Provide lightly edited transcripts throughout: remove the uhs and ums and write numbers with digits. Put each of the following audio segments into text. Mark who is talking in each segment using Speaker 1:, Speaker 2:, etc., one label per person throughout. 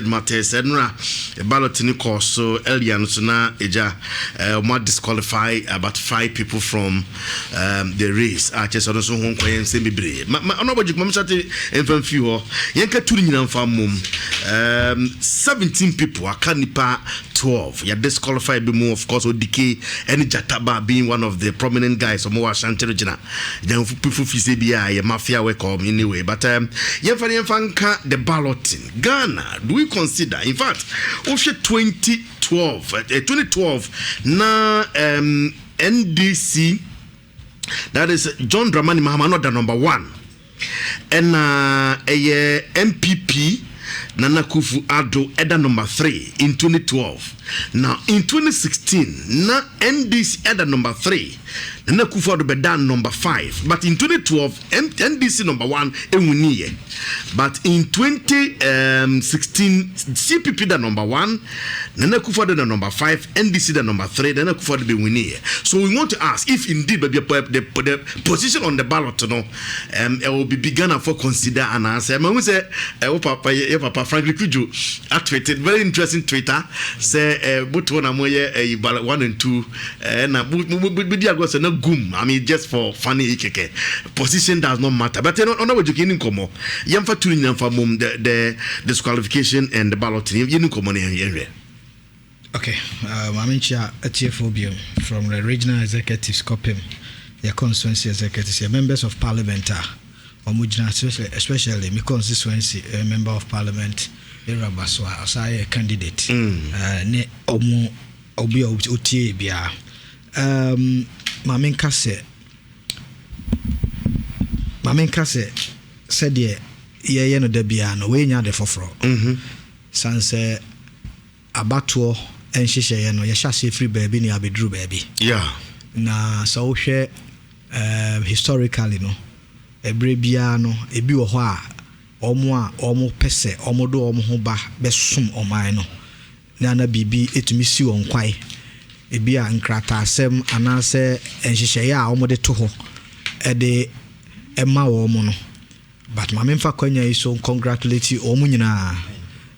Speaker 1: related matters. Ɛnora ballot ni kɔɔ so earlier no so na ɛgya ɔmo disqualify about five people from the race a kyerɛ sɛ ɔno nso ho nkɔyɛ nsɛm bebree. Ma ma Honourable Agyekum, sate mfa mfi hɔ, yɛnka tu no nyina mfa mmom. 17 people aka, nipa 12 yɛ disqualify bi mu. Of course, Odike ɛne Jataba being one of the prominent guys ɔmo wɔ Ashanti Region. Gyamfo pifo fi sɛ bi a yɛ mafia work ɔm anyway, but yɛmfa no yɛmfa nka the balloting. Ghana, do we consider, in fact, wohwɛ 2012, 2012 na NDC, that is John Dramani Mahama, not the number one, ɛna ɛyɛ NPP Nana Akufo Addo ɛda number three in 2012. Now in 2016 na NDC ɛda number three, Nana Akufo Addo bɛda number five. But in 2012 NDC number one ewiniiɛ, but in 2016 CPP da number one, Nana Akufo Addo da number five, NDC da number three, Nana Akufo Addo bɛwiniiɛ. So we want to ask if indeed baabi the position on the ballot no ɛwɔ bibi Ghana for consider anaasɛ ɛma hu sɛ ɛwɔ papa yɛ papa Franklin Cudjoe atweeted very interesting Twitter sɛ botoɔ na mo yɛ ɛyi ballot one and two ɛna mo mo mo di agorɔ sɛ na gum. I mean, just for funny yi kɛkɛ, position does not matter, but ɛno ɔno wɔ jokɛ ni nkɔmɔ yɛmfa tu ne nyina mfa mom, the disqualification and the ballot yɛn ni nkɔmɔ ne yɛn hwɛ.
Speaker 2: Okay, Maame nkyia atiefoɔ bio from the regional executives kɔpem yɛ constituency executives, yɛ members of parliament a wɔn gyina, especially me constituency member of parliament Ewura Baso a ɔsan yɛ candidate ne ɔmo obi a otie biara. Maame nka sɛ sɛdeɛ yɛyɛ no da biara no, wei nya ade foforɔ san sɛ abatoɔ nhyehyɛeɛ no, yɛhyɛ aseɛ firi baabi ne abɛduru baabi. Na sɛ wohwɛ historically no, ɛberɛ biara no, ebi wɔ hɔ a ɔmo a ɔmo pɛ sɛ ɔmo de ɔmo ho ba bɛsom ɔman no na na biribi etumi si wɔn kwae, ebi a nkrataasɛm anaasɛ nhyehyɛeɛ a wɔde to hɔ ɛde ɛma wɔn no. But maame nfa kwanya yi so congratulate wɔn nyinaa,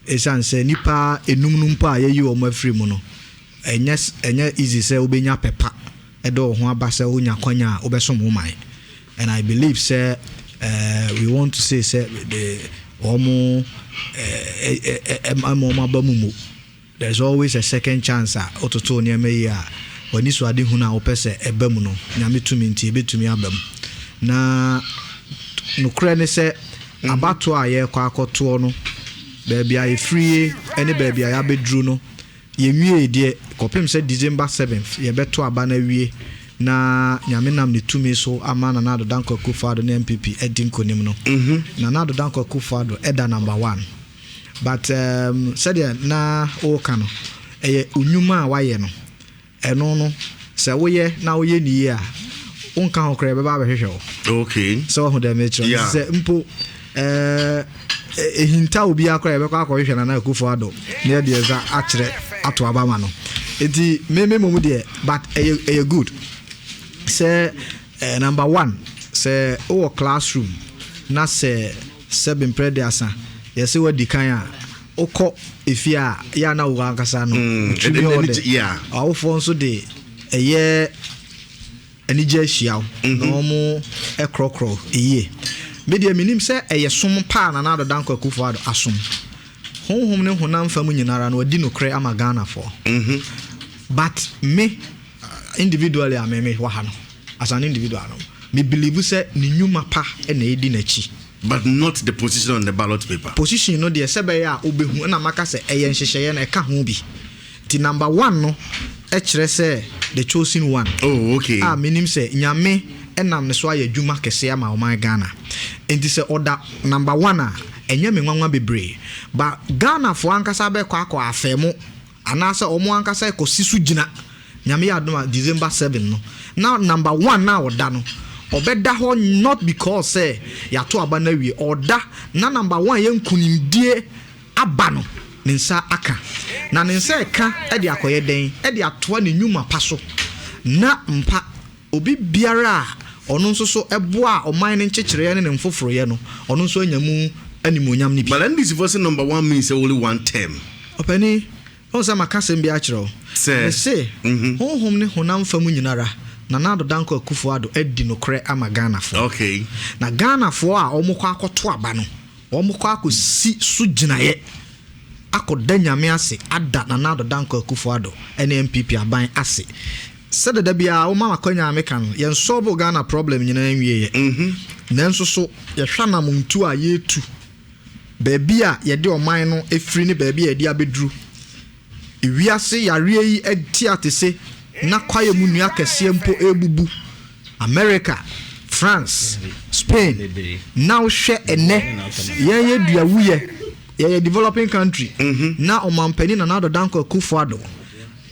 Speaker 2: ɛsiane sɛ nipa enum no mpo a yɛyi wɔn afiri mu no, ɛnyɛ easy sɛ wobɛnya pɛpa ɛde wɔn ho aba sɛ wonya kwanya a wobɛsom wo man. And I believe sɛ we want to say sɛ the wɔn ɛma wɔn aba mu mu, there's always a second chance a wototo nneɛma yi a w'ani so ade hunu a wopɛ sɛ ɛba mu no, Nyame tumi nti ɛbɛtumi aba mu. Na nokorɛ ne sɛ abatoɔ a yɛrekɔ akɔtoɔ no, baabi a yɛfirie ne baabi a yɛabɛduru no, yɛnwie deɛ kɔpem sɛ December 7th yɛbɛto aba no awie na Nyame nam ne tumi so ama Nana Addo Dankwa Akufo-Addo ne NPP adi nkonim no. Nana Addo Dankwa Akufo-Addo ɛda number one, but sɛdeɛ na wɔreka no, ɛyɛ onwuma a wayɛ no. Ɛno no sɛ woyɛ na woyɛ ne yie a, wonka ho koraa, yɛbɛba abɛhwehwɛ wo. Sɛ wahu dɛ mekyerɛ sɛ mpo ɛhinta obiara koraa, yɛbɛkɔ akɔhwehwɛ Nana Akufo Addo na yɛde ɛsa akyerɛ ato aba ma no. Nti meme mmom deɛ, but ɛyɛ good sɛ number one, sɛ wowɔ classroom na sɛ sɛbe mprɛ de asa yɛsɛ woadi kan a, wokɔ efie a yɛ ana wo ankasa no tumi hɔ dɛ awofoɔ nso de ɛyɛ anigye ahyia wo na wɔn ɛkorɔkorɔ yie. Me deɛ, menim sɛ ɛyɛ som paa Nana Addo Dankwa Akufo Addo asom honhom ne honam fam nyinara no, wadi nokorɛ ama Ghanafoɔ. But me individually a me wɔ ha no, as an individual no, me believe sɛ ne nnwuma pa na ɛdi n'akyi.
Speaker 1: But not the position on the ballot paper.
Speaker 2: Position no deɛ, sɛ bɛyɛ a wobɛhu ɛna maka sɛ ɛyɛ nhyehyɛeɛ no ɛka ho bi. Nti number one no ɛkyerɛ sɛ the chosen one. A menim sɛ Nyame ɛnam ne so ayɛ adwuma kɛseɛ ama ɔman Ghana. Nti sɛ ɔda number one a, ɛnyɛ me nwanwa bebree, but Ghanafoɔ ankasa bɛkɔ akɔ afɛ mu anaasɛ ɔmo ankasa ɛkɔsi so gyina. Nyame yɛ adom a, December 7 no na number one na ɔda no, ɔbɛda hɔ, not because sɛ yɛato aba no awie. Ɔda na number one yɛ nkonimdie aba no, ne nsa aka na ne nsa ɛka ɛde akɔyɛ dɛn, ɛde atoa ne nnwuma pa so. Na mpa obi biara a ɔno nso so ɛboa ɔman no nkyekyereɛ ne ne mfoforoyɛ no, ɔno nso anya mu. animuonyam no bi.
Speaker 1: But NDC foɔ sɛ number one means only one term.
Speaker 2: Ɔpanin, wohu sɛ maka asɛm bi akyerɛ wo.
Speaker 1: Sɛ?
Speaker 2: Mese, honhom ne honam fa mu nyinara, Nana Addo Dankwa Akufo Addo adi nokorɛ ama Ghanafoɔ.
Speaker 1: Okay.
Speaker 2: Na Ghanafoɔ a wɔkɔ akɔto aba no, wɔkɔ akɔsi so gyinaeɛ akɔda Nyame ase ada Nana Addo Dankwa Akufo Addo ne NPP aban ase. Sɛdeɛ da biara woma me akwanya a meka no, yɛn solve Ghana problem nyinaa nwieɛ. Nanso so yɛhwɛ anamontuo a yɛretu, baabi a yɛde ɔman no firi ne baabi a yɛde abɛduru. Wiase yareɛ yi ati atese na kwaeɛ mu nnua kɛseɛ mpo rebubu. America, France, Spain, na wohwɛ ɛnnɛ yɛn yɛ dua wuyɛ, yɛyɛ developing country, na Ɔmanpanin Nana Addo Dankwa Akufo Addo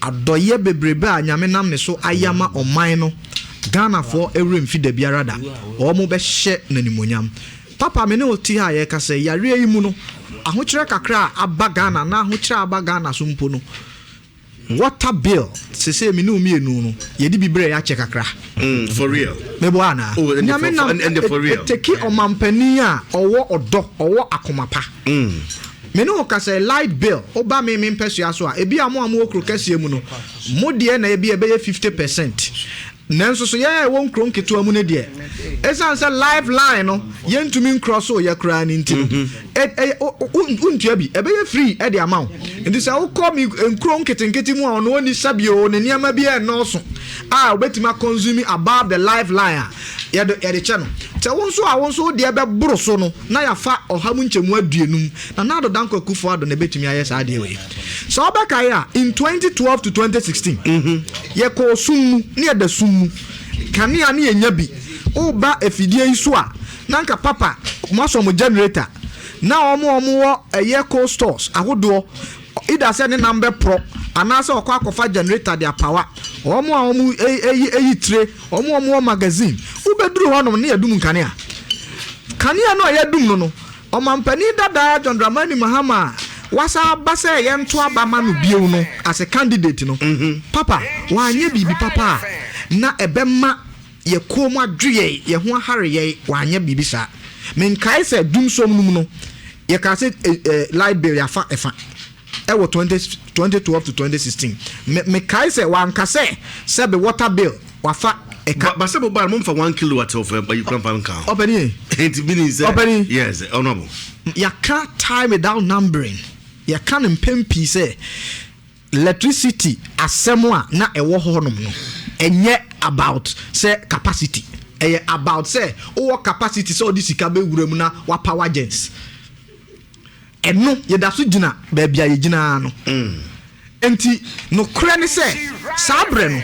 Speaker 2: Adɔeɛ bebrebe a Nyame nam ne so ayɛ ama ɔman no, Ghanafoɔ werɛ mfi dabiara da. Wɔn bɛhyɛ no animuonyam. Papa me ne wo te ha a yɛrekasa yi, yareɛ yi mu no, ahokyerɛ kakra a aba Ghana anaa ahokyerɛ a aba Ghana so mpo no, water bill sesei me ne wo mmienu no, yɛde bi brɛ yɛakyɛ kakra.
Speaker 1: Mm, for real.
Speaker 2: Meboa anaa?
Speaker 1: Oh, ɛnde
Speaker 2: Nyame
Speaker 1: for,
Speaker 2: nam,
Speaker 1: ɛnde for real.
Speaker 2: ɛteki ɔmampanin a ɔwɔ ɔdɔ, ɔwɔ akoma pa.
Speaker 1: Mm.
Speaker 2: Me ne wo kasa yi, light bill, wo ba me me mpɛsoa so a, ebia mo a mowɔ kuro kɛseɛ mu no, mo deɛ na ebia ɛbɛyɛ 50%. Nanso so yɛn a yɛwɔ nkuro nketewa mu no deɛ, ɛsiane sɛ live line no yɛntumi nkrɔso yɛ koraa no nti no, ɛyɛ, wontua bi, ɛbɛyɛ free de ama wo. Nti sɛ wokɔ me nkuro nketenkete mu a ɔno ɔnni sɛbi o, ne nneɛma bi ɛnnɔɔso a ɔbɛtumi akɔnsume above the live line a, yɛde yɛde kyɛ no. Sɛ wo nso a wo nso wo deɛ bɛboro so no, na yɛafa 150%. Nana Addo Dankwa Akufo Addo na ɛbɛtumi ayɛ saa adeɛ wei. Sɛ wobɛkae a, in 2012 to 2016, yɛkɔɔ sum mu, na yɛda sum mu. Kanea ne yɛnnya bi. Woba afidie yi so a, na anka papa moasɔ mo generator. Na wɔn a wɔwɔ ɛyɛ cold stores ahodoɔ, either sɛ ne nam bɛporɔ anaasɛ ɔkɔ akɔfa generator de apawa. Wɔn a wɔyi tire, wɔn a wɔwɔ magazine, wobɛduru hɔnom ne yɛadum nkanea. Kanea no a yɛadum no no, Ɔmampanin dada John Dramani Mahama a wasan aba sɛ yɛnto aba ma no bio no as a candidate no, papa, wanyɛ biribi papa a na ɛbɛma yɛn kɔn mu adwo yɛn, yɛn ho ahare yɛn, wanyɛ biribi saa. Menkae sɛ dumsɔm no mu no, yɛkaa sɛ light bill yɛafa ɛfa. Ɛwɔ 2012 to 2016 me mekae sɛ wanka sɛ sɛbe water bill wafa ɛka.
Speaker 1: Ba sɛ mo ba no mo nfa 1 kilowatt of ayi kura nfa nka ho.
Speaker 2: Ɔpɛni e.
Speaker 1: Nti bi ni sɛ.
Speaker 2: Ɔpɛni.
Speaker 1: Yes, honourable.
Speaker 2: Yɛaka time without numbering, yɛka no mpɛn pii sɛ electricity asɛm a na ɛwɔ hɔnom no ɛnyɛ about sɛ capacity, ɛyɛ about sɛ wowɔ capacity sɛ wode sika bɛwura mu na wapower gens. Ɛno, yɛda so gyina baabi a yɛgyina ara no. Enti, nokorɛ ne sɛ, saa berɛ no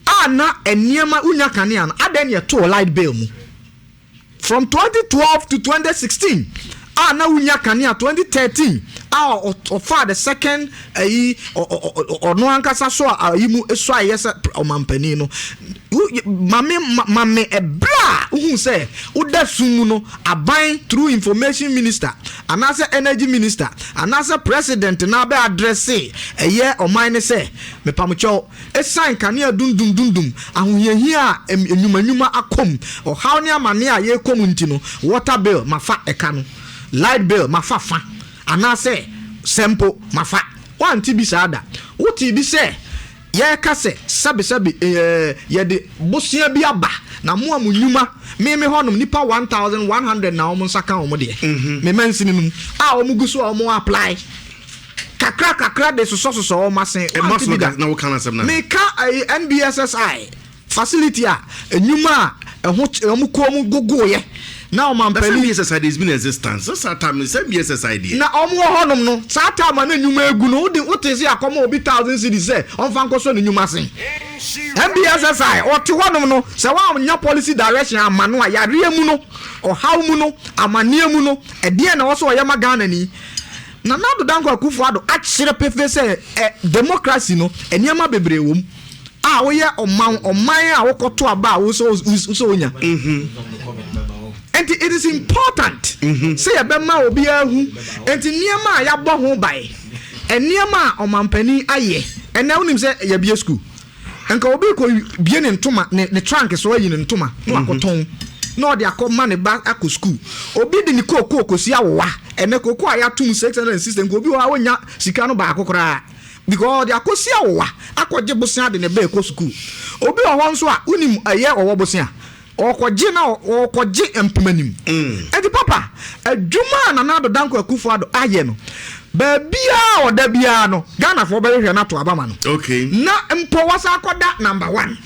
Speaker 2: a na nneɛma, wonnya kanea no, adɛn na yɛtoo light bill mu? From 2012 to 2016 a na wonnya kanea, 2013 a ɔfaa the second ayi, ɔno ankasa so a ayi mu suaeɛ sɛ ɔmampanin no, Ma me ma me ɛberɛ a wohuu sɛ woda sum mu no aban through information minister anaasɛ energy minister anaasɛ president no abɛ addresse ɛyɛ ɔman no sɛ mepamokyɛw ɛsiane kanea dundum dundum ahohiahia a nnwuma nnwuma akɔ mu ɔhaw ne amaneɛ a yɛrekɔ mu nti no water bill mafa ɛka no light bill mafa fa anaasɛ sɛ mpo mafa woante bi saa da wotee bi sɛ Yɛreka sɛ, Sɛbesɛbe, ee, yɛde bosea bi aba, na mo a mo nnwuma, me me hɔnom, nnipa 1,100 na wɔn nsa ka wɔn deɛ, me mansini no mu, a wɔn gu so a wɔn apply, kakra kakra de sosɔsosɔ wɔn asen. Wante bi da. Meka ɛyi NBSSI. Facility a nnwuma a ɛho wɔn kɔn mu gogoeɛ na ɔmampanin.
Speaker 1: Na sɛ BSSI deɛ it's been existence sɛ saa time no sɛ BSSI deɛ.
Speaker 2: Na wɔn wɔ hɔnom no saa time a na nnwuma egu no wode wote sɛ yɛakɔma obi 1,000 cedis sɛ ɔmfa nkɔsɔ ne nnwuma ase. NBSSI ɔte hɔnom no sɛ woannya policy direction amma no a yareɛ mu no ɔhaw mu no amaneɛ mu no ɛdeɛn na ɛwɔ sɛ ɔyɛ ma Ghanani? Nana Addo Dankwa Akufo Addo akyerɛ pefee sɛ ɛ democracy no nneɛma bebree wɔ mu. a woyɛ ɔman ɔman a wokɔto aba a wosɛ wosɛ wonya nti it is important sɛ yɛbɛma obiara hu nti nneɛma a yɛabɔ ho ban nneɛma a ɔmampanin ayɛ ɛnɛ wonim sɛ yɛbie school nka obi kɔ bie ne ntoma ne ne trunk so ayi ne ntoma na wakɔtɔn. na ɔde akɔma ne ba akɔ sukuu. Obi de ne kookoo kɔsi awowa. Ɛnɛ kookoo a yɛatom 660 nka obi wɔ hɔ a ɔnnya sika no baako koraa because ɔde akɔsi awowa akɔgye bosea de ne ba rekɔ sukuu. Obi wɔ hɔ nso a wonim ɛyɛ ɔwɔ bosea ɔrekɔgye na ɔrekɔgye mpemanim. Enti papa, adwuma a Nana Addo Dankwa Akufo Addo ayɛ no, baabiara a ɔda biara no, Ghanafoɔ bɛhwehwɛ no ato aba ma no.
Speaker 1: Okay.
Speaker 2: Na mpo wasan akɔda number one.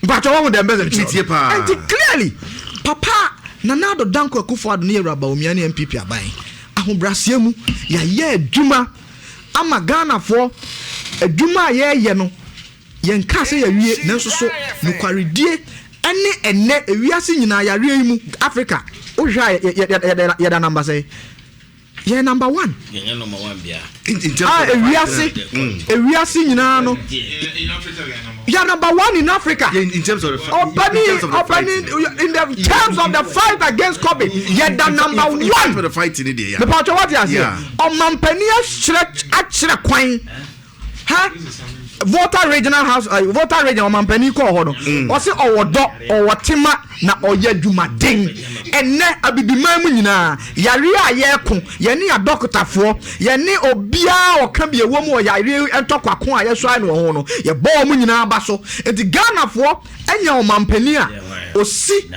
Speaker 2: Mpakyɛ wahu deɛ mpɛ sɛ mekyerɛ
Speaker 1: Metie
Speaker 2: no?
Speaker 1: paa.
Speaker 2: Enti clearly, papa Nana Addo Dankwa Akufo Addo ne Yɛwura Bawumia ne NPP aban, ahobraseɛ mu, yɛayɛ adwuma ama Ghanafoɔ. Adwuma a yɛreyɛ no, Yɛnkaa sɛ yɛawie, nanso so nokwaredie ne ɛnnɛ ewiase nyinaa yareɛ yi mu, Africa, wohwehwɛ a yɛ, yɛda number sɛn? Yɛyɛ number one.
Speaker 3: Yɛnyɛ number one bia.
Speaker 2: A ewiase, ewiase nyinaa no, yɛ number one in Africa.
Speaker 1: In terms of the,
Speaker 2: Ɔpani, ɔpani, in the terms of the fight against COVID, yɛda number one.
Speaker 1: In terms of the fight,
Speaker 2: Mepatwa wate aseɛ. Ɔmampanin akyerɛ akyerɛ kwan. Ha Volta Regional House uh, Volta Region ɔmampanin kɔɔ hɔ no mm. ɔse ɔwɔ dɔ ɔwɔ tema na ɔyɛ adwumaden ɛnɛ abibiman mu nyinaa yareɛ a yɛreko yɛne adɔkotafoɔ yɛne obiara ɔka bi ɛwɔ mu wɔ yareɛ ntɔkwako a yɛsɔ ano wɔ ho no yɛbɔ wɔn nyinaa ba so nti Ghanafoɔ anya ɔmampanin a ɔsi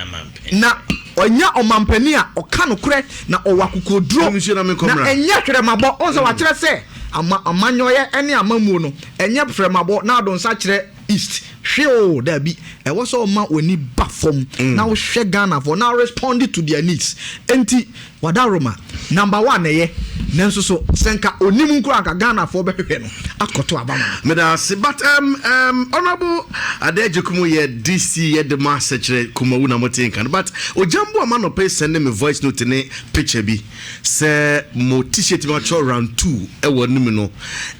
Speaker 2: na ɔnya ɔmampanin a ɔka nokorɛ na ɔwɔ akokoɔduro na ɛnyɛ hwerɛmabɔ ɔn sɛ wakyerɛ sɛ Ama amanyɔeɛ ne amammuo no ɛnyɛ frɛmabɔ na ado nsa kyerɛ east hwe oo daabi ɛwɔ sɛ ɔma w'ani ba fam na wohwɛ Ghanafoɔ na respond to their needs enti Wadaroma number one ɛyɛ nanso so sɛ nka ɔnim nkoraa nka Ghanafoɔ bɛhwehwɛ no akɔto aba ma no.
Speaker 1: Meda ase but um, um, Honourable Ade Agyekum yɛ DC yɛ de ma asɛkyerɛ Kumawu na mote nka no but Ogyambo ama nɔpɛ sɛnde me voice note ne picture bi Sɛ mo t-shirt bi atwerɛ round 2 ɛwɔ anim no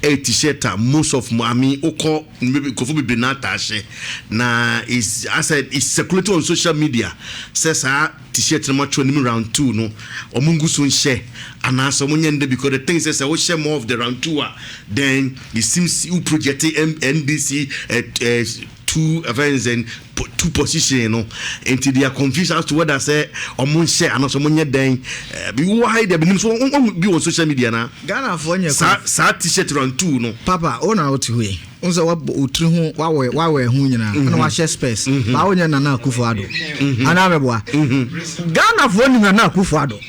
Speaker 1: ɛyɛ t-shirt a most of mo I mean wokɔ nkurɔfoɔ bebree na ataa hyɛ na is asɛ is circulating on social media sɛ saa t-shirt no matwerɛ anim round 2 no wɔn ngu so nhyɛ anaasɛ wɔn nyɛ ndɛ because the thing sɛ sɛ wohyɛ more of the round 2 a then it seems wo project NDC two ɛfɛn sɛn two position no nti they are confused as to whether sɛ ɔmo nhyɛ anaasɛ ɔmo nyɛ dɛn ɛɛ wɔ ha yi deɛ binom so wɔn bi wɔ social media na.
Speaker 2: Ghana foɔ nyɛ
Speaker 1: saa saa t-shirt round two no.
Speaker 2: Papa wo na wote hɔ yi wohu sɛ wabɔ wo tiri ho wawɔ wawɔ ɛho nyinaa ɛna wahyɛ spɛs baa wonyɛ Nana Akufo Addo anaa mɛboa Ghana foɔ nim Nana Akufo Addo.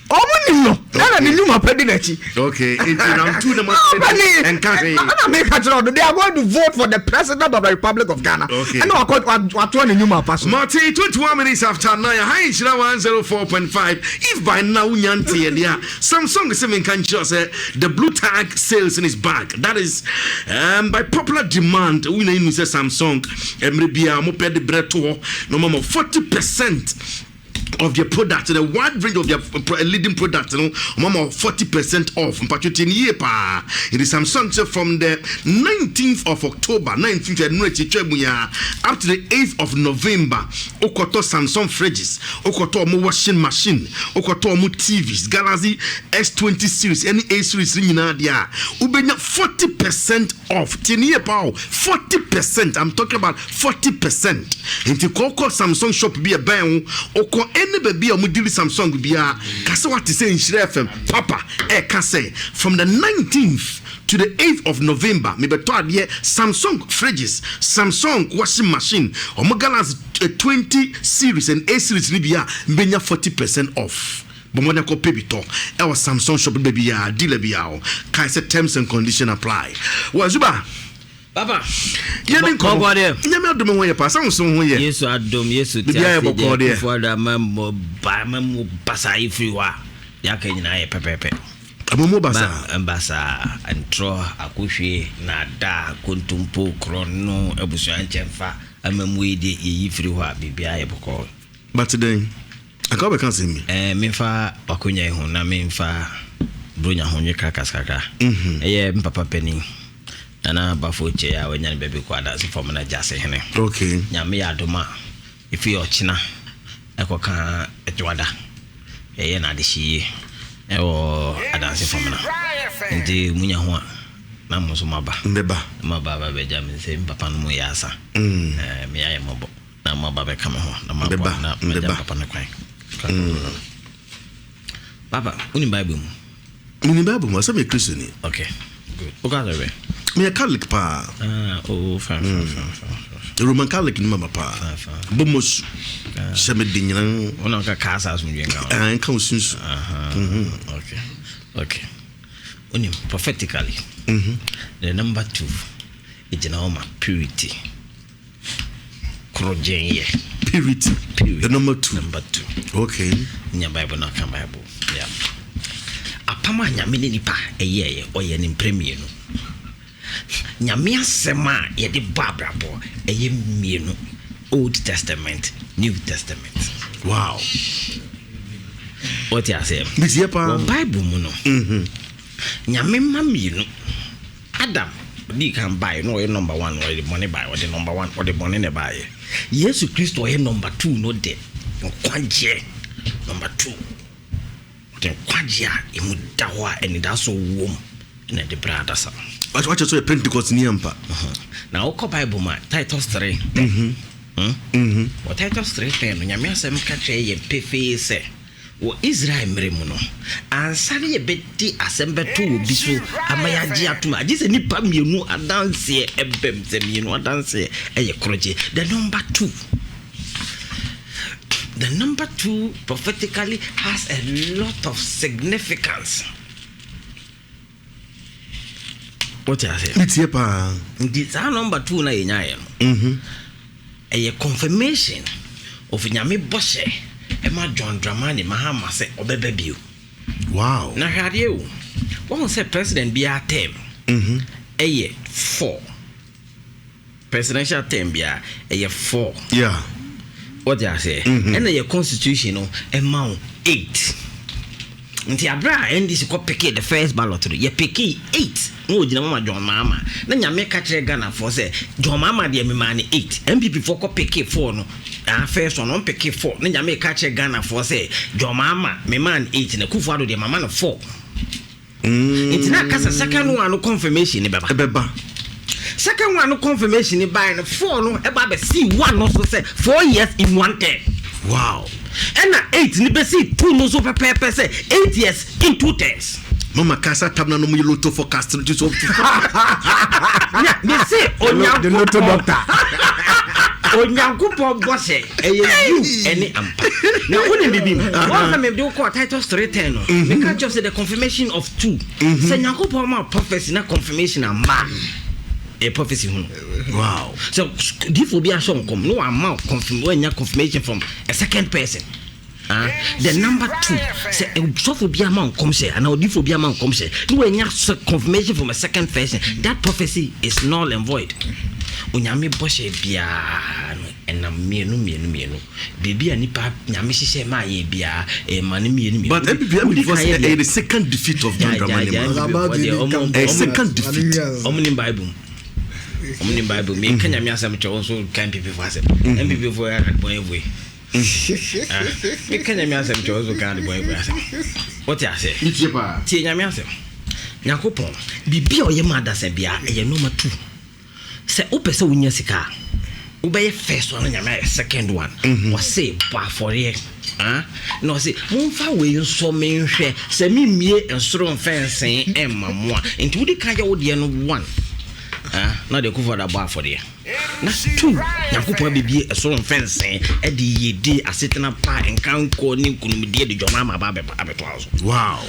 Speaker 2: Ɔmo nim no ɛna ne nnwuma pa di n'akyi.
Speaker 1: Okay, nti round two na ma ɛnka hwee.
Speaker 2: Ɛna mi ka kyerɛ ɔdo they are going to vote for the president of the Republic of Ghana.
Speaker 1: Okay.
Speaker 2: Ɛna wakɔ watoa ne nnwuma pa so.
Speaker 1: Martin 21 minutes after 9 ha nhyira 104.5 if by now wonya nteɛ deɛ a Samsung sɛ menka nkyerɛ sɛ the blue tag sales in is back that is um, by popular demand wonya inu sɛ Samsung mmerɛ biara mopɛ de berɛ to hɔ na ɔma 40% of their product the wide range of their leading product no ɔmo ama 40% off mpatwo tie ne yie paa nti Samsung sɛ from the 19th of October 19th ɛno akyi twa mu ya up to the 8th of November wokɔtɔ Samsung fridges wokɔtɔ ɔmo washing machine wokɔtɔ ɔmo TVs Galaxy S20 series ɛne A series ne nyinaa deɛ a wobɛnya 40% off tie ne yie paa o 40% I'm talking about 40% nti kɔ kɔ Samsung shop bi ɛbɛn wo wokɔ any baabi a wɔn deal Samsung biara ka sɛ wate sɛ Nhyira FM papa ɛka sɛ from the 19th to the 8th of November mebɛtɔ adeɛ Samsung fridges Samsung washing machine wɔn Galaxy 20 series and A series no bi a mbɛnya 40% off bɔ mmɔden kɔ pɛ bi tɔ ɛwɔ Samsung shop baabi a dealer bi a hɔ kae sɛ terms and condition apply wɔ Zuba.
Speaker 3: Papa.
Speaker 1: Yɛne nkɔmmɔ. Nyame adom ho yɛ paa. Sɛ wo ho yɛ.
Speaker 3: Yesu adom, Yesu te ase deɛ Akufo Addo ama mo ba ama mo basaa yi firi hɔ a, deɛ aka nyinaa yɛ pɛpɛɛpɛ.
Speaker 1: Ama mo basaa.
Speaker 3: Basaa, ntorɔ, akohwie, naadaa, kontompo, korɔno, abusua nkyɛnfa, amamuo yi deɛ yɛyi firi hɔ a biribiara yɛ bɔkɔɔ.
Speaker 1: But dɛn? Anka wobɛka asɛm bi.
Speaker 3: Ɛɛ, memfa w'akonya yi ho na memfa Buronya ho nwe krakas kakra. Ɛyɛ me papa panin, Nana Bafo Kyei a wanya ne baabi kɔ Adanse fam no Gyasehene.
Speaker 1: Okay.
Speaker 3: Nyame yɛ adom a, ɛfiri ɔkyena ɛkɔka Dwoada, yɛyɛ no adehyeyie ɛwɔ Adanse fam no. Nti monya ho a, na mo nso moaba.
Speaker 1: Mbɛba.
Speaker 3: Moaba aba abɛgya me sɛ me papa no mu yɛ asa. Ɛɛ, me ayɛ mmɔbɔ. Na moaba bɛka me ho na moaboa na magya papa no kwan. Papa, wonim Bible mu?
Speaker 1: Menim Bible mu, sɛ meyɛ Kristoni.
Speaker 3: Okay, good. Wokɔ asɔre bɛn?
Speaker 1: Meyɛ Catholic paa.
Speaker 3: Ah, oh, fine, fine, fine, fine.
Speaker 1: Roman Catholic ni mama paa.
Speaker 3: Fine, fine.
Speaker 1: Bɔ mo su. Hyɛ me de nyina.
Speaker 3: Wona woka kaa saa asomdwe nka ho.
Speaker 1: Ah, nka wo sunsu.
Speaker 3: Okay, okay. Wonim, prophetically, the number 2, ɛgyina hɔ ma purity. Korɔgyenyɛ.
Speaker 1: Purity.
Speaker 3: Purity.
Speaker 1: The number 2.
Speaker 3: Number 2.
Speaker 1: Okay.
Speaker 3: Nya Bible na ɔka Bible. Yeah. Apam a Nyame ne nipa ɛyɛɛyɛ, ɔyɛ ne mprɛ mmienu. Nyame asɛm a yɛde bɔ abrabɔ ɛyɛ mmienu. Old Testament, New Testament.
Speaker 1: Wow.
Speaker 3: Wɔte aseɛ?
Speaker 1: Metie paa.
Speaker 3: Wɔ Bible mu no, Nyame mma mmienu. Adam ɔdii kan baeɛ na ɔyɛ number 1, ɔde bɔne baeɛ, ɔde number 1, ɔde bɔne na ɛbaeɛ. Yesu Kristo ɔyɛ number 2 no de nkwagyeɛ number 2. Ɔde nkwagyeɛ a emu da hɔ a anidaso wom na ɛde brɛ adasa.
Speaker 1: Wakyɛ sɛ ɔyɛ Pentecost ni ampa.
Speaker 3: Na wokɔ Bible mu a, Titus 3. Wɔ Titus 3:10 no, Nyame asɛm ka kyerɛ yɛn pefee sɛ wɔ Israel mmerɛ mu no, ansa na yɛbɛdi asɛm bɛto wɔ bi so ama yɛagye atom, agye sɛ nnipa mmienu adanseɛ ɛbɛm, sɛ mmienu adanseɛ ɛyɛ korɔgye. The number 2. The number 2 prophetically has a lot of significance. What you say?
Speaker 1: Metie paa.
Speaker 3: Nti saa number 2 na yɛnyaeɛ no, ɛyɛ confirmation of Nyame bɔhyɛ ɛma John Dramani Mahama sɛ ɔbɛba bio.
Speaker 1: Wow.
Speaker 3: Na hwɛ adeɛ o, wɔn sɛ president biara term ɛyɛ 4. Presidential term biara ɛyɛ 4.
Speaker 1: Yeah.
Speaker 3: What you say? Ɛna yɛ constitution no ɛma wo 8. Nti abere a NDC kɔ peke the first ballot no, yɛ peke 8 na ogyina mama John Mahama. Na Nyame ka kyerɛ Ghana foɔ sɛ John Mahama deɛ memaa ne 8. NPP foɔ kɔ peke 4 no, first one wɔn peke 4. Na Nyame ka kyerɛ Ghana foɔ sɛ John Mahama memaa ne 8 na Akufo-Addo deɛ mama no 4. Nti na kasa second one no confirmation ni bɛba.
Speaker 1: Ɛbɛba.
Speaker 3: Second one no confirmation ni bae no, 4 no ɛba bɛsi 1 no so sɛ 4 years in 1 term.
Speaker 1: Wow.
Speaker 3: Ɛna 8 ni bɛsi 2 no so pɛpɛɛpɛ sɛ 8 years in 2 terms.
Speaker 1: Mama kasa tab na no mu lotto forecast no so.
Speaker 3: Yeah, me say
Speaker 2: The lotto doctor.
Speaker 3: Onyankopɔn bɔhyɛ ɛyɛ you ɛne ampa. Na wo ne bibi. Wɔn sɛ me de kɔ Titus 3:10 no. Me ka kyerɛ sɛ the confirmation of 2. Sɛ Nyankopɔn ma prophecy na confirmation amba. A prophecy ho.
Speaker 1: Wow.
Speaker 3: So difo bi ahyɛ nkɔm no ama confirm when confirmation from a second person. The number 2 sɛ sɔfo bi ama nkɔm sɛ ana odifo bi ama nkɔm sɛ no when confirmation from a second person, that prophecy is null and void. Onyame bɔhyɛ biara no ɛnam mmienu mmienu mmienu. Biribi a nipa nyame hyehyɛ ma ayɛ biara ɛma no mmienu mmienu.
Speaker 1: But NPP was the second defeat of John Dramani Mahama. A second defeat.
Speaker 3: Ɔmo nim Bible. Ɔmo nim Bible. Me ka nyame asɛm kyerɛ wɔn so ka NPP fo asɛm. NPP fo yɛ adebɔn evoe. Me ka nyame asɛm kyerɛ wɔn so ka adebɔn evoe asɛm. Wɔte ase. Tie nyame asɛm. Nyankopɔn biribi a ɔyɛ ma adasa biara ɛyɛ nɔɔma 2. Sɛ wopɛ sɛ wonya sika a, wobɛyɛ first one na nyame ayɛ second one. Ɔse bɔ afɔreɛ. Na ɔse momfa wei nso menhwɛ sɛ memmie nsoro mfɛnsee ɛmma mo a. Nti wode ka yɛ wo deɛ no 1. Na de Akufo-Addo abɔ afɔreɛ. Na 2, Nyankopɔn abɛbie ɛsoro mfɛnsee ɛde yɛdi asetena pa nkankɔ ne nkonimdie de dwama ama aba abɛtoa so.
Speaker 1: Wow.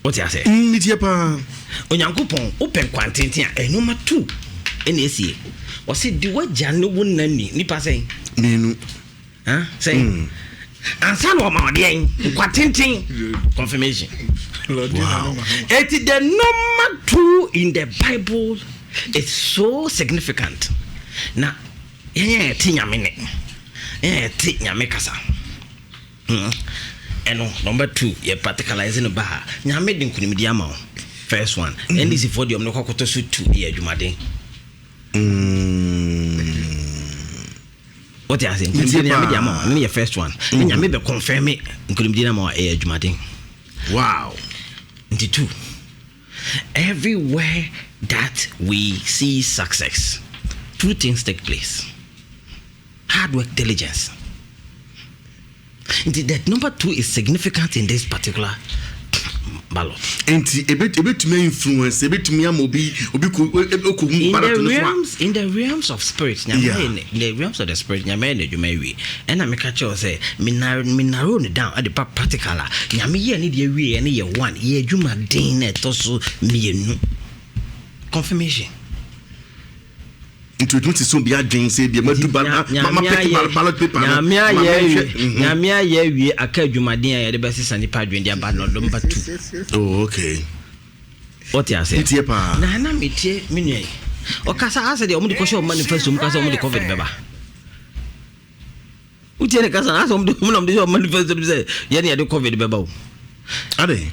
Speaker 3: Wote ase?
Speaker 1: Metie paa.
Speaker 3: Onyankopɔn wopɛ nkwantenten a ɛnoma 2 ɛna esie. Ɔse di wagya ne wo nani nipa sɛn?
Speaker 1: Mmienu.
Speaker 3: Sɛn? Ansa na ɔma ɔdeɛn nkwantenten confirmation.
Speaker 1: Wow.
Speaker 3: Eti the number 2 in the Bible is so significant. Na yɛn yɛ te nyame ne. Yɛn yɛ te nyame kasa. Ɛno number 2 yɛ practicalize no ba. Nyame de nkonimdi ama wo. First one. NDC for the omno kokoto so 2 yɛ adwumaden. What you say? Nkonimdi nyame de ama wo. Ne yɛ first one. Ne nyame be confirm nkonimdi na ma yɛ adwumaden.
Speaker 1: Wow.
Speaker 3: Nti 2. Everywhere that we see success, 2 things take place. Hard work, diligence. Nti the number two is significant in this particular ballot.
Speaker 1: Nti ebetumi influence, ebetumi ama obi ko hu
Speaker 3: In
Speaker 1: ballot
Speaker 3: the
Speaker 1: no so a.
Speaker 3: realms, in the realms of spirit, Nyame in the realms of the spirit, Nyame yɛ n'adwuma awie. Ɛna meka kyerɛ wo sɛ me narrow, me narrow no down ɛde ba practical a, Nyame yɛ ne deɛ awie ɛne yɛ one, yɛ adwuma den na ɛtɔ so mmienu. Confirmation.
Speaker 1: Nti otumi te sɛ obi adwen sɛ ebi madu ba ma pick ballot paper no.
Speaker 3: Nyame
Speaker 1: ma
Speaker 3: ayɛ
Speaker 1: menhwɛ.
Speaker 3: awie. Nyame ayɛ awie, aka adwumaden a yɛde bɛsesa nipa adwen de aba no number two.
Speaker 1: Oh, okay.
Speaker 3: Wote ase?
Speaker 1: Metie paa.
Speaker 3: Na metie me nua yi. Ɔkasa asɛ deɛ ɔmo de kɔhyɛ ɔmo manifesto mu kasa ɔmo de COVID bɛba. Wotie ne kasa na asɛ ɔmo de ɔmo na ɔmo de hyɛ ɔmo manifesto mu sɛ yɛne yɛde COVID bɛba o.
Speaker 1: Ade.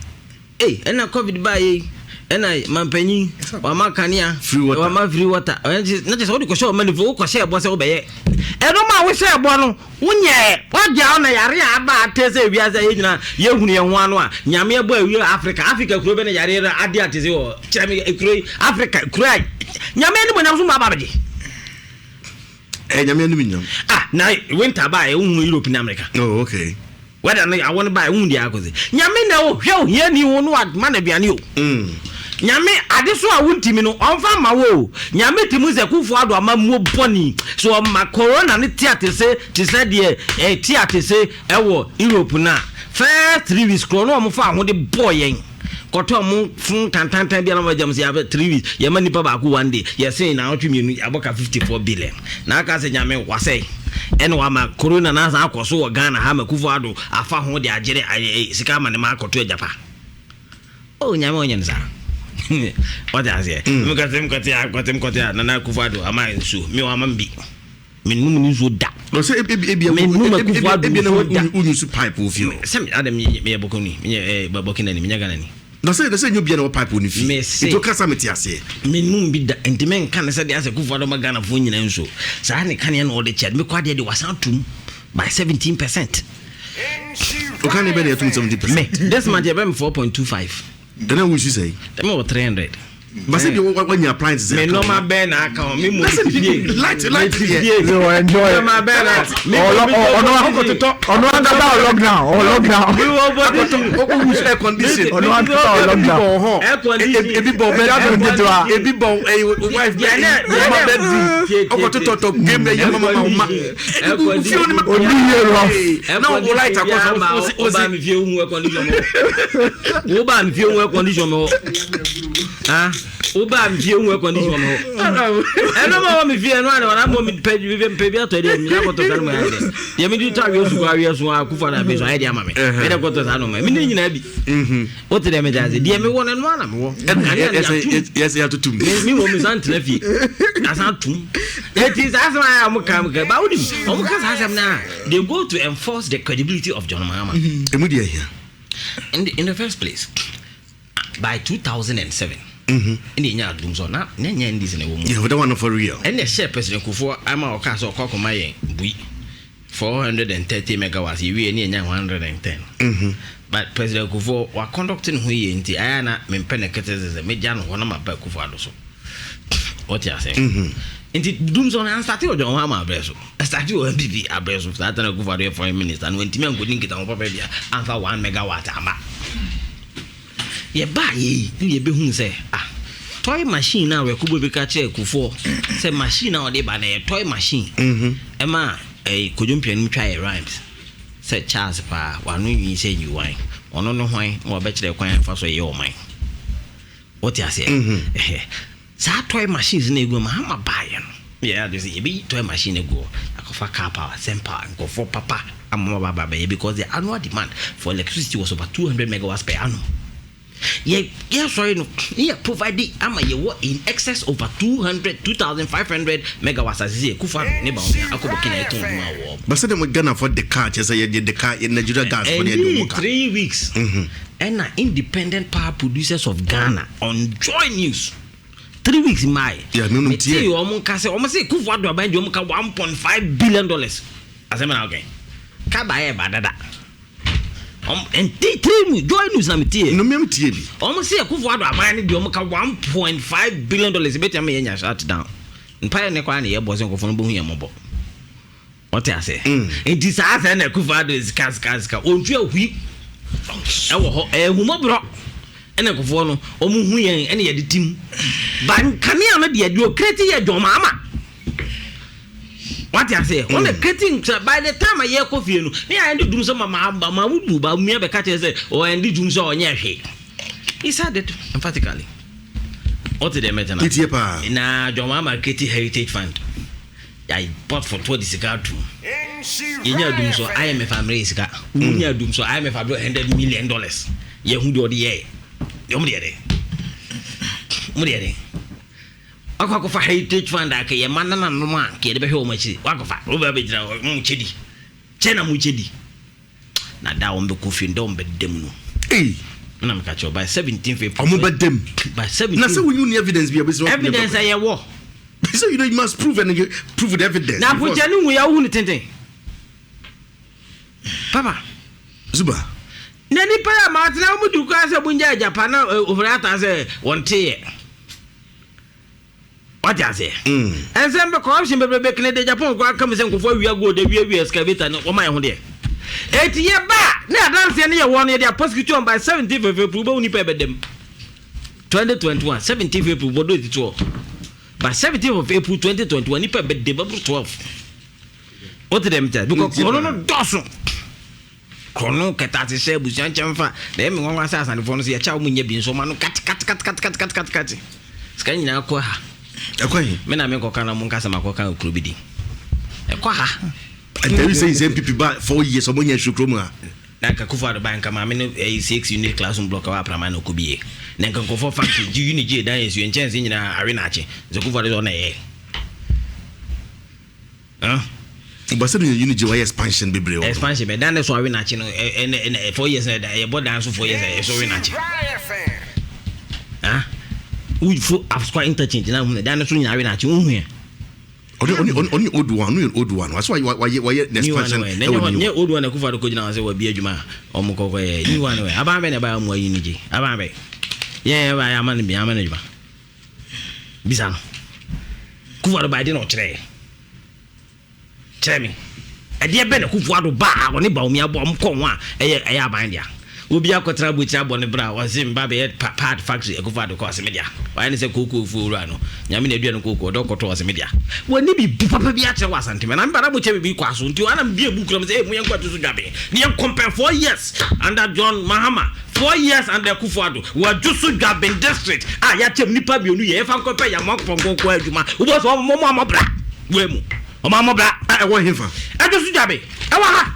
Speaker 3: Ei, ɛna COVID baa yɛ yi, ɛna mampanyin wama kanea,
Speaker 1: Free water.
Speaker 3: wama free water. Ɔyɛ na kyerɛ sɛ wode kɔhyɛ ɔmo manifesto, wokɔhyɛ ɛbɔ sɛ wobɛyɛ. Ɛno ma wohyɛ ɛbɔ no, wonyɛ wagya wo na yare a aba ate sɛ ewiase a yɛn nyinaa yɛhunu yɛn ho ano a Nyame ɛbɔ awie Africa. Africa kuro bɛ na yare no ade ate sɛ wɔ kyerɛ me kuro yi, Africa kuro a Nyame anim onyam so ma aba abɛgye.
Speaker 1: Nyame anim nyam.
Speaker 3: Ah, na winter ba a wohunu Europe ne America.
Speaker 1: Oh, okay.
Speaker 3: Weather no awɔ no ba a wohunu deɛ akɔsi. Nyame na ɔhwɛ ohiani ho no wama no aduane o. Nyame ade so a wontimi no ɔmfa mma wo o. Nyame te mu sɛ Kufuor Addo ama muo bɔne so ɔma corona no te atese te sɛ deɛ ɛte atese ɛwɔ Europe no a, first 3 weeks korɔ no ɔmo fa ahode bɔɔ yɛn kɔtɔ ɔmo fon tantantan bi a na ɔmo agya mo sɛ yɛabɛ 3 weeks yɛma nipa baako one day yɛsen na awɔtwe mmienu yɛabɔ ka 54 billion na aka sɛ Nyame wasɛe ɛna wama corona na asan akɔ so wɔ Ghana ha ma Kufuor Addo afa ho de agyere sika ama ne ma akɔto agyapa. Oh, Nyame ɔnyɛ no saa. Wɔte aseɛ? Mekɔte mekɔte a kɔte mekɔte a Nana Akufo Addo ama nsuo, me wama me bi, menum ne nsuo da.
Speaker 1: No sɛ ebi
Speaker 3: Menum Akufo Addo
Speaker 1: ebi na
Speaker 3: nsuo da.
Speaker 1: Wonyu so pipe wɔ fie hɔ.
Speaker 3: Sɛ adam meyɛ bɔkɔni, menyɛ Burkina ni, menyɛ Ghana ni.
Speaker 1: Na sɛ nyɛ obiara na wɔ pipe wɔ ne fie.
Speaker 3: Mese.
Speaker 1: Nti wokasa mete aseɛ.
Speaker 3: Menum bi da, nti menka ne sɛ deɛ asɛ Akufo Addo ma Ghanafoɔ nyinaa nsuo saa ne kaneɛ na ɔde kyɛ mekɔ adeɛ de wasan atom by 17%.
Speaker 1: Woka ne bɛ na yɛtom 70%.
Speaker 3: Me this month yɛbɛ me 4.25.
Speaker 1: Ɛna wo nsu sɛ?
Speaker 3: Dɛmɛ wɔ 300.
Speaker 1: Ba sɛ bi wanya appliances.
Speaker 3: Me nneɛma bɛɛ na aka ho, me mu
Speaker 1: Na sɛ
Speaker 3: ti fie.
Speaker 1: Light
Speaker 3: Me ti
Speaker 1: deɛ.
Speaker 3: fie.
Speaker 4: They will enjoy.
Speaker 3: Nneɛma bɛɛ na me
Speaker 4: Ɔno ɔno ankasa ɔ lockdown, ɔ lockdown.
Speaker 3: Mi wɔ bɔ
Speaker 1: Ɔwusu air condition.
Speaker 4: Ɔno ankasa ɔ
Speaker 1: Ebi
Speaker 4: lockdown.
Speaker 1: bɔ hɔ.
Speaker 3: Air condition.
Speaker 1: Ebi bɔ bed.
Speaker 4: Ɛdi ketewa.
Speaker 1: Ebi bɔ wife bed.
Speaker 3: Deɛ
Speaker 1: Mama bedroom.
Speaker 3: Tie, tie,
Speaker 1: Ɔkɔtotɔtɔ game ɛyɛ mama ma.
Speaker 3: Air condition.
Speaker 1: Fie no ma.
Speaker 4: Odi yie rough.
Speaker 1: Na wo light akɔ so.
Speaker 3: Wo ba mi fie hu air condition mɔ. Wo ba mi fie hu air condition mɔ. Ah, wo ba mi fie hu air condition mɔ. Ɛno ma wɔ mi fie ɛno ana wɔn amɔ mi pɛ bi pɛ bi atɔ deɛ mi akɔtɔ saa no ma yɛ dɛ. Deɛ mi di tɔ awie su kɔ awie su akufo na abe so ayɛ deɛ ama mi. Mi de kɔtɔ saa no ma mi ne nyinaa bi. O te dɛ mi da ase deɛ mi wɔ no ɛno ana mi wɔ. Kanea no yɛatum.
Speaker 1: Yɛsɛ yɛatotom.
Speaker 3: Mi wɔ mi san tena fie asan tum eti saa asɛm a ɔmo ka ba wonim ɔmo ka saa asɛm na they go to enforce the credibility of John Mahama.
Speaker 1: Emu deɛ hia.
Speaker 3: In the first place, by 2007 ɛna ɛnya adum so na na ɛnya NDC na ɛwɔ mu.
Speaker 1: Yeah, that one for real.
Speaker 3: Ɛna ɛhyɛ President Kufuor ama ɔka sɛ ɔkɔ akɔma yɛn bui 430 megawatts, yɛwie ne ɛnya 110. But President Kufuor wa conduct ne ho yie, nti ayɛ na mempɛ ne criticism, megya no hɔ na maba Akufo Addo so. Wɔte ase? Nti dum so no ansate wɔ John Mahama abrɛ so, ɛsate wɔ NPP abrɛ so. Saa tana Akufo Addo yɛ foreign minister no, wantumi ankɔdi nkitaho papa bia amfa 1 megawatt ama. Yɛbaa yɛyi ne yɛbɛhu sɛ, ah, toy machine a wɛkobo bi ka kyerɛ Kufuor sɛ machine a ɔde ba no yɛ toy machine. Ɛma ɛyɛ Kodwo Mpianom twa yɛ rhymes sɛ Charles paa wano nwi sɛ nyiwan ɔno ne hwan na wabɛkyerɛ kwan afa so yɛ ɔman. Wote aseɛ? Ɛhɛ. Saa toy machines na egu Mahama baayɛ no, yɛ ade sɛ yɛbɛyi toy machine agu hɔ, akɔfa Karpower, Cenpower, nkɔfoɔ papa ama ma ba bɛyɛ, because the annual demand for electricity was over 200 megawatts per annum. Yɛ yɛsɔre no ne yɛ provide ama yɛwɔ in excess over 200 2500 megawatts asese yɛ Kufa ne Bawumia akɔ Burkina ɛtɔn adwuma wɔ.
Speaker 1: Ba sɛ dɛm Ghanafoɔ de kaa kyerɛ sɛ yɛde de kaa Nigeria gas fo de yɛde
Speaker 3: Ɛnii
Speaker 1: ɔmo ka.
Speaker 3: 3 weeks ɛna Independent Power Producers of Ghana on Joy News, 3 weeks maayi.
Speaker 1: Yeah, me nom tie.
Speaker 3: Mete wɔn nka sɛ wɔn sɛ Kufu Addo aban di wɔn ka $1.5 billion asɛm na ɔkɛ kaba yɛ ba dada wɔn nti 3 weeks, Joy News na mete yɛ.
Speaker 1: No mem tie bi.
Speaker 3: Wɔn sɛ Kufu Addo aban ne di wɔn ka $1.5 billion ebetumi ama yɛ nya shut down. Mpaeɛ ne kwan na yɛ bɔ sɛ nkɔfoɔ no bɛhu yɛn mmɔbɔ. Ɔte ase. Nti saa sɛ na Akufo Addo sika sika sika ɔntua hui ɛwɔ hɔ. Ɛyɛ ahummɔborɔ ɛna nkurɔfoɔ no wɔn hu yɛn ɛna yɛde tim. Ba nkanea no deɛ deɛ ɔkreti yɛ John Mahama. Wate aseɛ? Wɔn na kreti nsa by the time a yɛkɔ fie no ne yɛ ɛnde dum sɛ ma ma ma wudu ba mia bɛka kyerɛ sɛ ɔɛnde dum sɛ ɔnyɛ hwee. He said it emphatically. Ɔte deɛ mɛtena.
Speaker 1: Metie paa.
Speaker 3: Na John Mahama kreti Heritage Fund. Yɛabɔ fotoɔ de sika atom. Yɛnya adum so IMF ammerɛ yɛ sika. Wonya adum so IMF abrɛ $100 million. Yɛhu deɛ ɔde yɛɛ. Deɛ ɔmo deɛ dɛ. Ɔmo deɛ dɛ. Wakɔ akɔfa Heritage Fund a kɛ yɛ ma nananom a kɛ yɛde bɛhwɛ wɔn akyiri. Wakɔfa. Wobɛ abɛgyina hɔ. Mo kyɛ di. Kyɛ na mo kyɛ di. Na da a wɔn bɛkɔ fie no da wɔn bɛda mu no.
Speaker 1: Ei.
Speaker 3: Ɛna meka kyerɛ by 17th April.
Speaker 1: Ɔmo bɛda mu.
Speaker 3: By 17.
Speaker 1: Na sɛ wonyi ni evidence bi a bɛsi.
Speaker 3: Evidence a yɛwɔ.
Speaker 1: So you know you must prove and you prove with evidence.
Speaker 3: Na aponkyɛ no hu yɛ wohu no tenten. Papa.
Speaker 1: Zuba.
Speaker 3: Na nipa yɛ ma atena wɔn di kura sɛ mo nya agyapa na ofiri ata sɛ wɔn te yɛ. Wate aseɛ? Ɛnsɛm bɛ corruption bebrebe kene de Japan koraa ka mu sɛ nkurɔfoɔ awia gold awia awia excavator no wɔma yɛ ho deɛ. Eti yɛ ba a ne adanseɛ no yɛ wɔn no yɛde aposecute wɔn by 17th of April wobɛhu nipa ɛbɛda mu. 2021 17th April bɔdɔ eti toɔ by 17th of April 2021 nipa ɛbɛda mu ɛboro 12. Wote dɛm kyɛ because kɔno no dɔɔso. Korɔno, kɛtɛasehyɛ, abusua nkyɛmfa, na ɛyɛ me nwanwa sɛ Asantefoɔ no sɛ yɛkyɛ a wɔn nyɛ bi nso wɔn ano kate kate kate kate kate kate kate kate. Sika nyinaa kɔ ha.
Speaker 1: Ɛkɔ he?
Speaker 3: Me na menkɔka na monka sɛ makɔka kuro bi din. Ɛkɔ ha.
Speaker 1: And you say sɛ NPP ba 4 years ɔmo nyɛ hwee kurom ha.
Speaker 3: Na nka Kufuor Addo ba nka maame no ɛyi six unit classroom block ɛwɔ Apraman na ɔkɔ bie. Na nka nkurɔfoɔ factory gye unit gye dan yɛ nsuo nkyɛnse nyinaa awe na akye. Nso Kufuor Addo sɛ ɔna ɛyɛ. Huh?
Speaker 1: But sɛ de unit gye wɔyɛ expansion bebree wɔ.
Speaker 3: Expansion bɛ dan ne so awe n'akyi no ɛnɛ ɛnɛ 4 years na ɛda yɛbɔ dan so 4 years ɛso we n'akyi. Ah, wofo Asokwa interchange na hun dan ne so nyinaa awe n'akyi wohu yɛ.
Speaker 1: Ɔne old one, ɔne old one waso wayɛ ne expansion
Speaker 3: ɛwɔ new. Nye old one Akufo Addo kɔ gyina hɔ sɛ wabi adwuma a ɔmo kɔkɔ yɛ new one wɛ aban bɛ na ɛba ɔmo ayi ne gye aban bɛ yɛn ɛba yɛ ama ne bi ama ne adwuma bisa no Akufo Addo ba ɛde na ɔkyerɛ yɛ kyerɛ me ɛdeɛ bɛ na Akufo Addo ba a ɔne Bawumia bɔ ɔmo kɔn ho a ɛyɛ aban dea. Obi akɔtena aburokyire abɔ ne bra ɔse mba bɛyɛ pad factory. Akufo Addo kɔ ɔse me dea. Wayɛ ne sɛ kookoo fuo wura no Nyame na adua no kookoo ɔdɔ kɔtɔ ɔse me dea. Wɔni bi bu papa bi akyerɛ wɔ Asantema na meba na mo kyɛ bibi kɔ aso nti ana mbie book na mo sɛ eh mo yɛn kɔ atu so dwaben ne yɛn compare 4 years under John Mahama, 4 years under Akufo Addo wɔadwo so Dwaben district a yɛakyɛm nipa mmienu yɛ yɛfa nkɔpɛ yɛ amoa pɔnkɔnkɔ adwuma wobɔ sɛ ɔmo mo amɔ bra wɔ mu ɔmo amɔ bra.
Speaker 1: A ɛwɔ hefa?
Speaker 3: Ɛdwo so Dwaben ɛwɔ ha.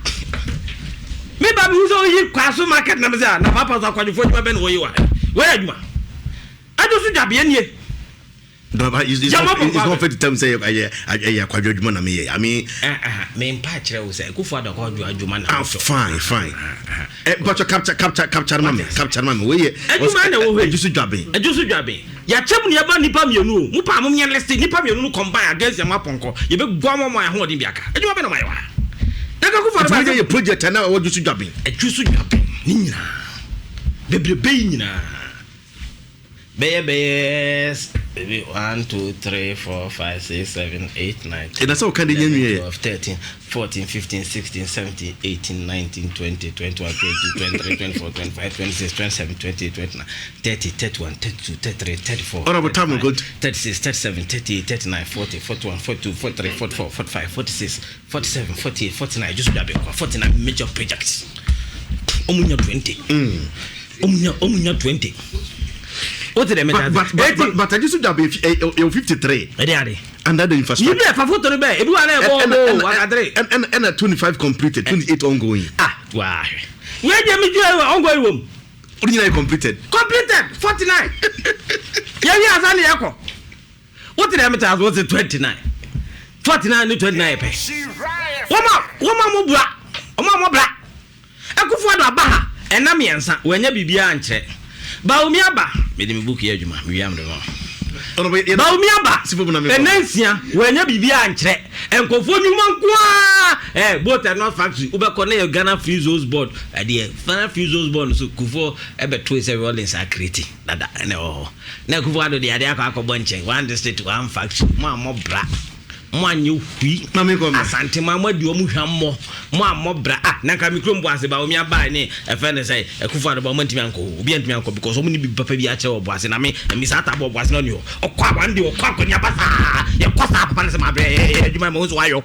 Speaker 3: Me ba mi hu sɛ oyi Kwaso market na mi sɛ na papa so akwadwofoɔ adwuma bɛ na wɔyi wɔ ha wɔyɛ adwuma ɛdwo so Dwaben nie.
Speaker 1: No, but it's not fair to tell me say ɛyɛ akwadwo adwuma na meyɛ. I mean.
Speaker 3: Me mpa kyerɛ wo sɛ Akufo Addo akwadwo adwuma na.
Speaker 1: Ah, fine, fine. But you capture capture capture ma me, capture ma me. Wei yɛ.
Speaker 3: Adwuma na ɛwɔ hɔ yi.
Speaker 1: Ɛdwo so Dwaben.
Speaker 3: Ɛdwo so Dwaben. Yɛakyɛ mu nneɛma nipa mmienu o. Mo pa mo nyɛ list nipa mmienu no combine against yɛn apɔnkɔ. Yɛbɛ gu ama mo ahoɔden bi aka. Adwuma bɛ na mo ayɛ wɔ ha.
Speaker 1: Na Akufo Addo. Ɛtumi yɛ project na ɛwɔ Ɛdwo so Dwaben.
Speaker 3: Ɛdwo so Dwaben ne nyinaa. Bebrebe yi nyinaa. Bɛyɛ maybe 1, 2, 3, 4, 5, 6, 7, 8, 9, 10,
Speaker 1: Ɛna sɛ ɔka de nyɛ nwie.
Speaker 3: 12, 13, 14, 15, 16, 17, 18, 19, 20, 21, 22, 23, 24, 25, 26, 27, 28, 29, 30, 31, 32, 33, 34,
Speaker 1: Honorable Tamu, good.
Speaker 3: 36, 37, 38, 39, 40, 41, 42, 43, 44, 45, 46, 47, 48, 49, just be 49 major projects. Ɔmo nya 20. Ɔmo nya 20. Wote dɛ mɛta.
Speaker 1: But ɛdwo so Dwaben ɛwɔ 53.
Speaker 3: Ɛde ade.
Speaker 1: Under the infrastructure.
Speaker 3: Yibi ɛfa foto no bɛɛ ebi wa na ɛbɔ ɔbɔ wakadere.
Speaker 1: Ɛna 25 completed, 28 ongoing.
Speaker 3: Ah, waa hwɛ. Wei deɛ mi gyina ongoing wɔ mu.
Speaker 1: O de nyinaa yɛ completed.
Speaker 3: Completed 49. Yɛn wi asa ne yɛ kɔ. Wote dɛ mɛta wote 29. 49 ne 29 yɛ pɛ. Wɔn a mo bra wɔn a mo bra. Akufo Addo aba ha ɛna mmiɛnsa wɔanya biribiara nkyerɛ. Bawumia aba mede me book yɛ adwuma mewia mede ma. Bawumia aba ɛna nsia wɔanya biribiara nkyerɛ. Nkɔfoɔ nnwuma nkoaa both and not factory wobɛkɔ na yɛ Ghana Free Zones Board ɛdeɛ Ghana Free Zones Board no so Kufuor ɛbɛto sɛ Rawlings acreate dada ɛna ɛwɔ hɔ na Akufo Addo deɛ adeɛ akɔ akɔbɔ nkyɛn, one district one factory. Mo a mo bra. Mo anyɛ hui.
Speaker 1: Maame nkɔ mɛ.
Speaker 3: Asantema mo adi ɔmo hwammɔ, mo ammɔ bra. Ah, na nka me kurom Boase ba omi abaa ne ɛfɛ ne sɛ Akufo Addo ba, ɔmo antumi ankɔ hɔ. Obi antumi ankɔ because ɔmo ne bi papa bi akyerɛ wɔ Boase na me na me saa ta bɔ Boase na ɔne hɔ. Ɔkɔ a one day ɔkɔ akɔneaba saa, yɛkɔ saa papa ne sɛ mabrɛ yɛ adwuma ma ho so wayɔ.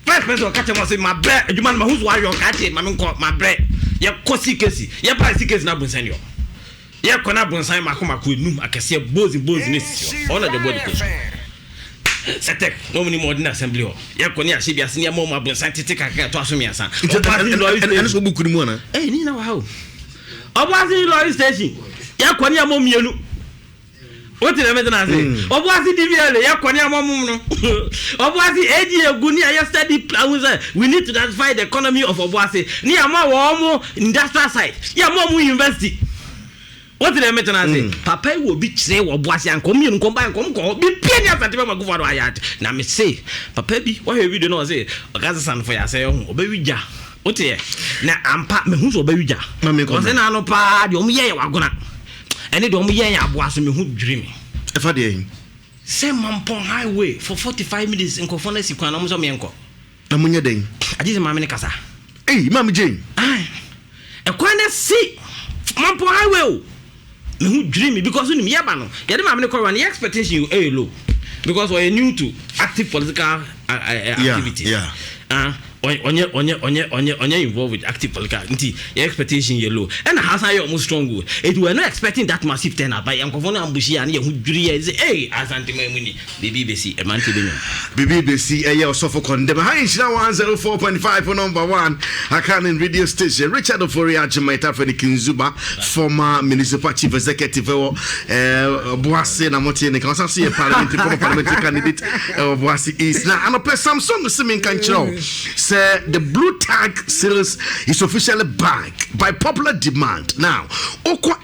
Speaker 3: First person ɔka kyerɛ mo sɛ mabrɛ adwuma no ma ho so wayɔ ka kyerɛ ma me nkɔ mabrɛ. Yɛkɔ CKC, yɛba CKC na abonsan ni hɔ. Yɛkɔ na abonsan mako mako enum akɛseɛ bozi bozi ne sisi hɔ. Ɔno na dwabɔ de kɔ so. Sɛtɛk na ɔmo ni mu ɔde na assembly hɔ. Yɛkɔ ne ahyɛ bi ase ne ɛma ɔmo abonsan tete kakra ɛtɔ aso 3. Ɔbo lorry
Speaker 1: ɛno sɛ wobuku no mu ana?
Speaker 3: Ɛyɛ ne nyina wɔ ha o. Ɔbo lorry station, yɛkɔ ne ɛma mmienu. Wote na mɛtena ase. Ɔbo DVLA, yɛkɔ ne ɛma mom no. Ɔbo ase ag egu ne ayɛ study plan sɛ we need to diversify the economy of Ɔbo ase ne yɛma wɔn mo industrial site, yɛma wɔn university. Wote na mɛtena ase. Papa yi wɔ bi kyerɛ wɔ Ɔbo ase ankɔm mmienu nkɔm ba nkɔm kɔ hɔ bibia ne Asante bɛma Akufo Addo ayɛ ate na me se papa bi wɔhwɛ video na ɔse ɔka sɛ sanfo yɛ asɛ ɔho ɔbɛwi gya. Wote yɛ na ampa mehu sɛ ɔbɛwi gya.
Speaker 1: Maame nkɔ
Speaker 3: ɔsɛ
Speaker 1: mɛ.
Speaker 3: Na ano paa deɛ ɔmo yɛ yɛ wagona ɛne deɛ ɔmo yɛ yɛ aboa so, mehu dwiri me.
Speaker 1: Ɛfa deɛ yi?
Speaker 3: Sɛ Mampɔn highway for 45 minutes, nkɔfoɔ no asi kwan na ɔmo sɛ ɔmo yɛ nkɔ.
Speaker 1: Na monyɛ dɛn?
Speaker 3: Agye sɛ maame ne kasa.
Speaker 1: Ei, Maame Jane.
Speaker 3: Ai, ɛkwan no si Mampɔn highway o, mehu dwiri me because nim yɛba no yɛde maame ne kɔrɔ no, yɛ expectation ɛyɛ low because ɔyɛ new to active political activities. Ah, ɔnyɛ involved with active political, nti yɛ expectation yɛ low, ɛna ha san yɛ ɔmo strong o, eti we are not expecting that massive turnout, but yɛn nkɔfɔ no ambush yɛ a ne yɛn ho dwiri yɛ sɛ ee, Asantema mu ni biribi besi ɛmante bi nyom.
Speaker 1: Biribi bɛsi. Ɛyɛ ɔsɔfo kɔndɛm ha, Nhyira 104.5, number one Akan radio station. Richard Ofori Agyema ne Kinzuba, former municipal chief executive ɛwɔ Boase na mote ne ka, ɔsan so yɛ parliamentary, former parliamentary candidate ɛwɔ Boase East. Na anɔpɛ Samsung se menka nkyerɛ wo sɛ the blue tag sales is officially back by popular demand. Now wokɔ